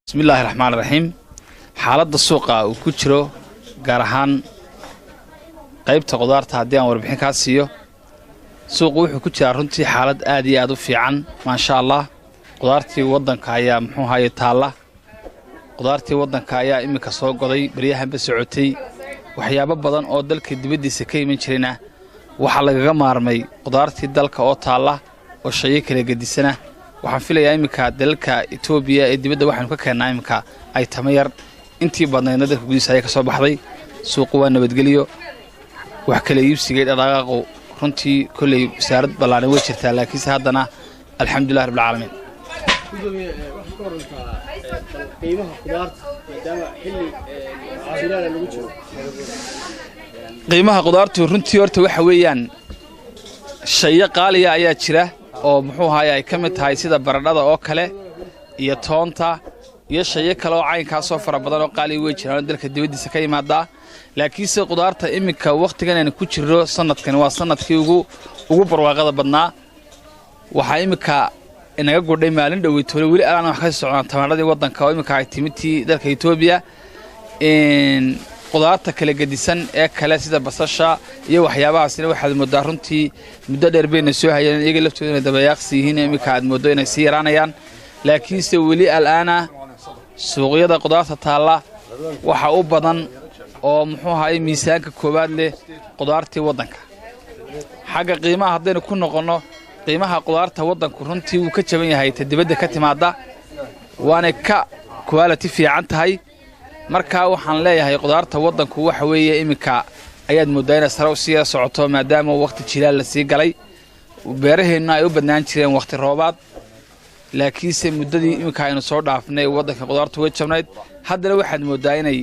Bismillahi raxmaan raxiim. Xaaladda suuqa uu ku jiro, gaar ahaan qaybta qudaarta, haddii aan warbixin kaa siiyo, suuqu wuxuu ku jiraa runtii xaalad aad iyo aad u fiican, maasha Allah. Qudaartii waddanka ayaa, muxuu ahaye, taalla. Qudaartii waddanka ayaa iminka soo goday, baryahanba socotay. Waxyaabo badan oo dalka dibaddiisa ka iman jirayna waxaa lagaga maarmay qudaartii dalka oo taalla oo shayo kala gedisana. Waxaan filayaa iminka dalalka Etoobiya ee dibadda waxaynu ka keennaa iminka ay tama yar, intii badnaydna dalka gudihiisa ayaa ka soo baxday. Suuqu waa nabadgelyo, wax kala iibsigay, dhaqaaqu runtii kolley wasaarad ballaaran way jirtaa, laakiinse haddana alxamdulilah rabbilcaalamiin. Gudoomiye, waxaad ka warantaa bal qiimaha khudaarta, maadaama xilli jilaala lagu jiro? Qiimaha qudaartu runtii horta waxa weeyaan shayo qaaliya ayaa jira oo, muxuu ahaye, ay ka mid tahay sida baradhada oo kale iyo toonta iyo shayo kale oo caynkaasoo fara badan oo qaaliya way jiraan oo dalka dibaddiisa ka yimaadaa. Laakiinse qudaarta iminka wakhtigan aynu ku jirro, sanadkani waa sanadkii ugu barwaaqada badnaa. Waxaa iminka inaga gudhay maalin dhoweytoole, weli alaan wax ka sii socdaan tamaandhadii waddanka oo iminka ay timidtii dalka Etoobiya. Qudaarta kala gedisan ee kale sida basasha iyo waxyaabahaasina waxaad moodaa runtii muddo dheer bayna soo hayeen, iyaga laftooda inay dabayaaqsi yihiin, iminka aad mooddo inay sii yaraanayaan. Laakiinse weli al'aana suuqyada qudaarta taalla waxa u badan oo, muxuu ahaye, miisaanka koowaad leh qudaartii waddanka. Xagga qiimaha haddaynu ku noqonno, qiimaha qudaarta waddanku runtii wuu ka jaban yahay ta dibadda ka timaadda, waanay ka quality fiican tahay. Markaa waxaan leeyahay qudaarta waddanku waxa weeye iminka ayaad mooddaa inay sare usii socoto, maadaama wakhti jilaal la sii galay. Beeraheenna ay u badnaan jireen wakhti roobaad, laakiinse muddadii iminka aynu soo dhaafnay waddanka qudaartu way jabnayd. Haddana waxaad mooddaa inay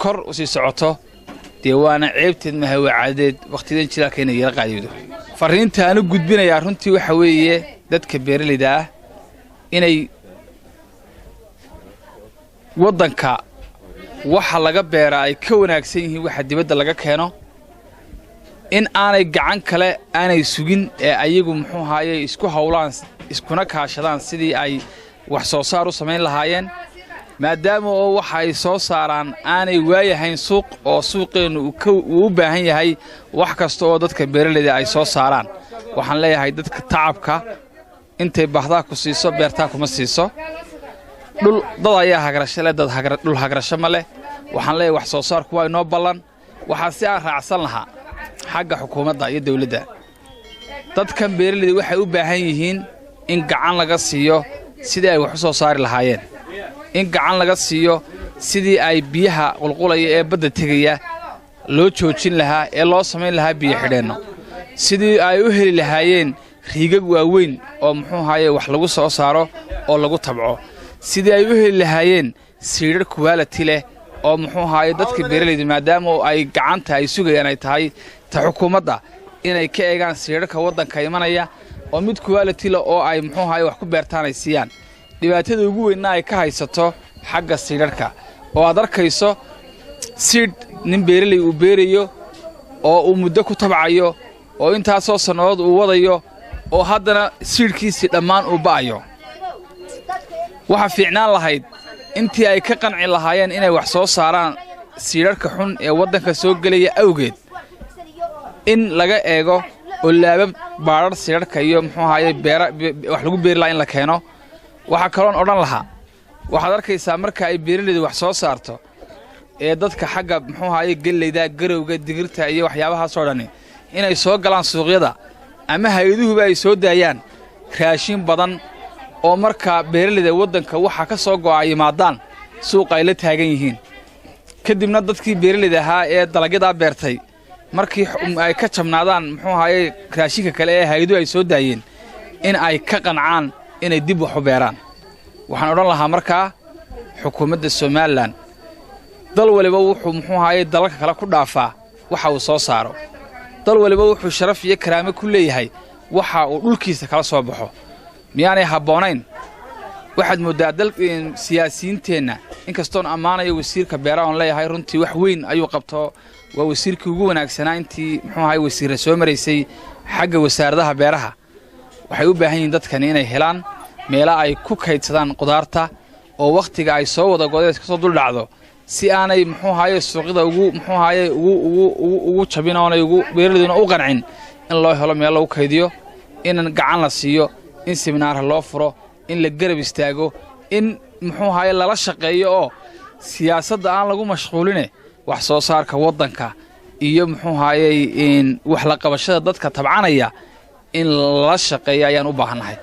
kor usii socoto. Dee waana ceebteed maha, waa caadadeed wakhtiyadan jilaalka inay yara qaadiydo. Farriinta aanu gudbinayaa runtii waxa weeye dadka beeralayda ah inay waddanka waxa laga beeraa ay ka wanaagsan yihiin waxa dibadda laga keeno, in aanay gacan kale aanay sugin ee ayagu, muxuu ahaye, isku howlaan iskuna kaashadaan sidii ay wax soo saar u samayn lahaayeen, maadaama oo waxa ay soo saaraan aanay waayahayn suuq, oo suuqeennu uu u baahan yahay wax kasta oo dadka beeralayda ay soo saaraan. Waxaan leeyahay dadka tacabka, intay baahdaa ku siiso beertaa kuma siiso. Dhul dad ayaa hagrasho leh, dad dhul hagrasho ma leh. Waxaan leeyahay wax soo saarku waa inoo ballan. Waxaa si aan raacsan lahaa xagga xukuumadda iyo dawladda, dadkan beeralayda waxay u baahan yihiin in gacan laga siiyo sidii ay wax u soo saari lahaayeen, in gacan laga siiyo sidii ay biyaha qulqulaya ee badda tegaya loo joojin lahaa ee loo samayn lahaa biyo xidheenno, sidii ay u heli lahaayeen riigag waaweyn oo, muxuu ahaye, wax lagu soo saaro oo lagu tabco, sidii ay u heli lahaayeen siidhar quality leh oo, muxuu ahaye, dadka beeralayda, maadaama ay gacanta ay sugayaan ay tahay ta xukuumadda, inay ka eegaan siidharka waddanka imanaya oo mid quality leh oo ay, muxuu ahaye, wax ku beertaan ay siiyaan. Dhibaatada ugu weynna ay ka haysato xagga siidharka, oo aad arkayso siidh nin beeraley uu beerayo oo uu muddo ku tabcayo oo intaasoo sannadood uu wadayo oo haddana siidhkiisii dhammaan uu ba'ayo. Waxaa fiicnaan lahayd intii ay ka qanci lahaayeen inay wax soo saaraan siidharka xun ee waddanka soo gelaya awgeed, in laga eego oo laabab baadhar siidharka iyo, muxuu ahaye, beera wax lagu beeri lahaa in la keeno. Waxaa kaloon odhan lahaa, waxaad arkaysaa marka ay beeralaydu wax soo saarto ee dadka xagga, muxuu ahaye, gelleyda, garowga, digirta iyo waxyaabahaasoo dhani inay soo galaan suuqyada ama hay-aduhuba ay soo daayaan raashin badan, oo markaa beeralayda waddanka waxa ka soo go'a yimaadaan suuqa ay la taagan yihiin. Kadibna dadkii beeralayda ahaa ee dalagyadaa beertay markii ay ka jabnaadaan, muxuu ahaye, raashinka kale ee hay-aduhu ay soo daayeen, in ay ka qancaan inay dib wax u beeraan. Waxaan odhan lahaa markaa xukuumadda Somalilan, dal waliba wuxuu, muxuu ahaye, dalalka kale ku dhaafaa waxa uu soo saaro. Dal waliba wuxuu sharaf iyo karaame ku leeyahay waxa uu dhulkiisa kala soo baxo. Miyaanay habboonayn? Waxaad mooddaa dal siyaasiyiinteenna, inkastoon ammaanayo wasiirka beeraha oon leeyahay runtii wax weyn ayuu qabto, waa wasiirkii ugu wanaagsanaa intii, muxuu ahaye, wasiirra soo maraysay Xagga wasaaradaha beeraha, waxay u baahan yihiin dadkani inay helaan meela ay ku kaydsadaan qudaarta oo wakhtiga ay soo wada godeed kasoo dul dhacdo, si aanay, muxuu ahaye, suuqyada ugu, muxuu ahaye, ugu jabin, oonay ugu beeralayduna u qancin, in loo helo meel lagu kaydiyo, in gacan la siiyo, in seminaarha loo furo, in la garab istaago, in, muxuu ahaye, lala shaqeeyo oo siyaasadda aan lagu mashquuline wax soo saarka waddanka iyo, muxuu ahaayey, wax la qabashada dadka tabcanaya in lala shaqeeyo ayaan u baahannahay.